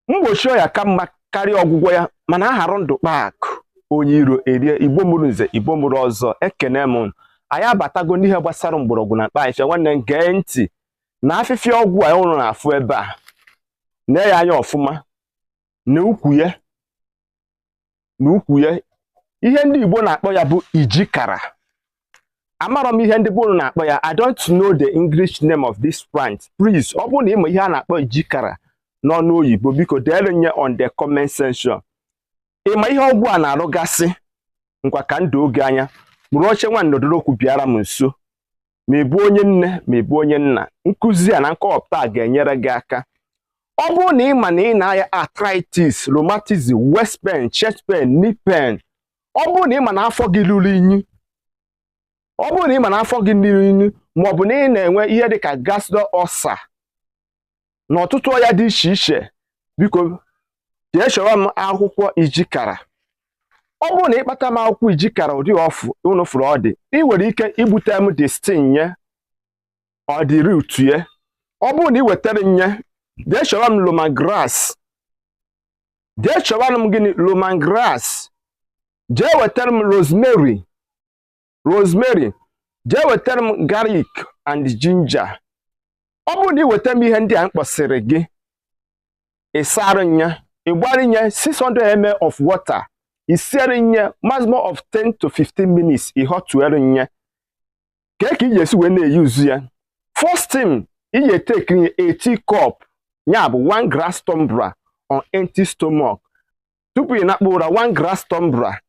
Mgbochi ọya ka mma karịa ọgwụgwọ ya, mana aharụ ndụ kpaa akụ onye iro erie. Igbo mụrụ nze, Igbo mụrụ ọzọ, ekene m. Anyị abatago n'ihe gbasara mgbọrọgwụ na mkpa ahịhịa. Nwanne m, gee ntị na afịfịa ọgwụ a ụnụ na-afụ ebe a. Nee ya anya ọfụma na ukwu ya, na ukwu ya. Ihe ndị Igbo na-akpọ ya bụ ijikara. Amarọ m ihe ndị bụ unu na-akpọ ya. I don't know the English name of this plant. Please, ọ bụrụ na ị ma ihe a na-akpọ ijikara n'ọnụ oyibo, biko deere nye on the comment section. Ị ma ihe ọgwụ a na-arụgasị? Ngwa, ka ndụ oge anya bụrụ oche nwa nnọdụrokwu bịara m nso. Ma ị bụ onye nne, ma ị bụ onye nna, nkụzi a na nkọwapụta a ga-enyere gị aka. Ọ bụrụ na ị ma na ị na-aya arthritis, rheumatism, waist pain, chest pain, knee pain, ọ bụrụ na ị ma na afọ gị ruru inyi, ọ bụrụ na ị ma na afọ gị ruru inyi, ma ọ bụ na ị na-enwe ihe dịka gastric ulcer na ọtụtụ ọya dị iche iche, biko jee chọrọ m akwụkwọ ijikara. Ọ bụrụ na ịkpata m akwụkwọ ijikara ụdị ọfụ unu fụrụ ọ dị, ị nwere ike igbute m the stem nye, ọ dị root ye. Ọ bụrụ na ị wetara nye, jee chọrọ m lemongrass. Jee chọrọ m gịnị? Lemongrass. Jee wetara m rosemary, rosemary. Jee wetara m garlic and ginger. Ọ bụrụ na ị weta m ihe ndị a m kpọsịrị gị, ị sara nya, ị gbara nye 600 ml of water, ị siere nye maximum of 10 to 15 minutes, ị họtụere nye. Kee ka ị ga-esi wee na-eyuzu ya? First thing, ị ga-eteki nye a tea cup, ya bụ one glass tumbler, on empty stomach tupu ị nakpu ụra, one glass tumbler.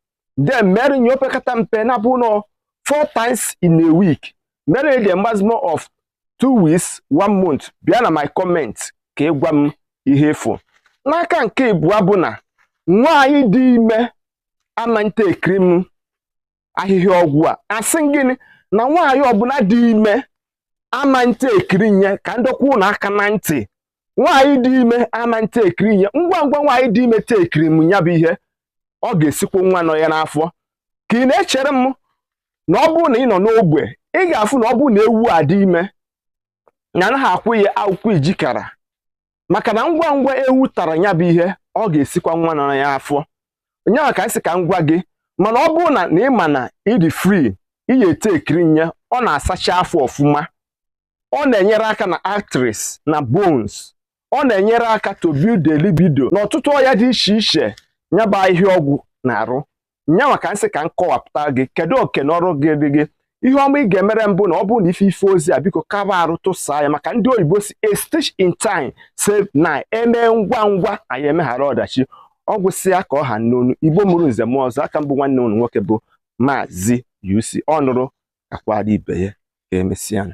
Then mere nye opekata mpe na bụ nọ four times in a week. Mere the maximum of 2 weeks, one month. Bịa na my comment ka ị gwa m ihe efu. N'aka nke ịbụọ bụ na nwaanyị dị ime ama ntekiri m ahịhịa ọgwụ a. Asị gịnị? Na nwaanyị ọbụla dị ime ama ntekiri nye. Ka ndọkwa ụlọ aka na ntị, nwaanyị dị ime ama ntekiri nye. Ngwa ngwa nwaanyị dị ime tekiri m ya bụ ihe, ọ ga-esikwa nwa nọ ya n'afọ. Ka ị na-echere m na ọ bụrụ na ị nọ n'ogbe, ị ga-afụ na ọ bụrụ na ewu a dị ime na anaghị akwụ ya akwụkwọ ijikara, maka na ngwa ngwa ewu tara ya bụ ihe, ọ ga-esikwa nwa nọ ya afọ. Nyaa ka sị ka m gwa gị. Mana ọ bụrụ na ị ma na ị dị free, ị ga-ete ekiri nye. Ọ na-asacha afọ ọfụma, ọ na-enyere aka na arteries na bones, ọ na-enyere aka to build the libido na ọtụtụ ọya dị iche iche. Ya bụ ahịhịa ọgwụ na-arụ nyanwa ka nsị ka m kọwapụta gị. Kedu oke n'ọrụ gị dị gị? Ihe ọma ị ga-emere mbụ na ọ bụrụ na ife ife ozi a, biko kaba arụ tụsaa ya, maka ndị oyibo si, "A stitch in time save nine." Eme ngwa ngwa, anyị emeghara ọdachi. Ọ gwụsịa ka ọ ha n'onu. Igbo mụrụ nze m ọzọ, aka mbụ nwanne unu nwoke bụ Maazị UC. Ọ nụrụ akwara ibe ya. Ka emesịa.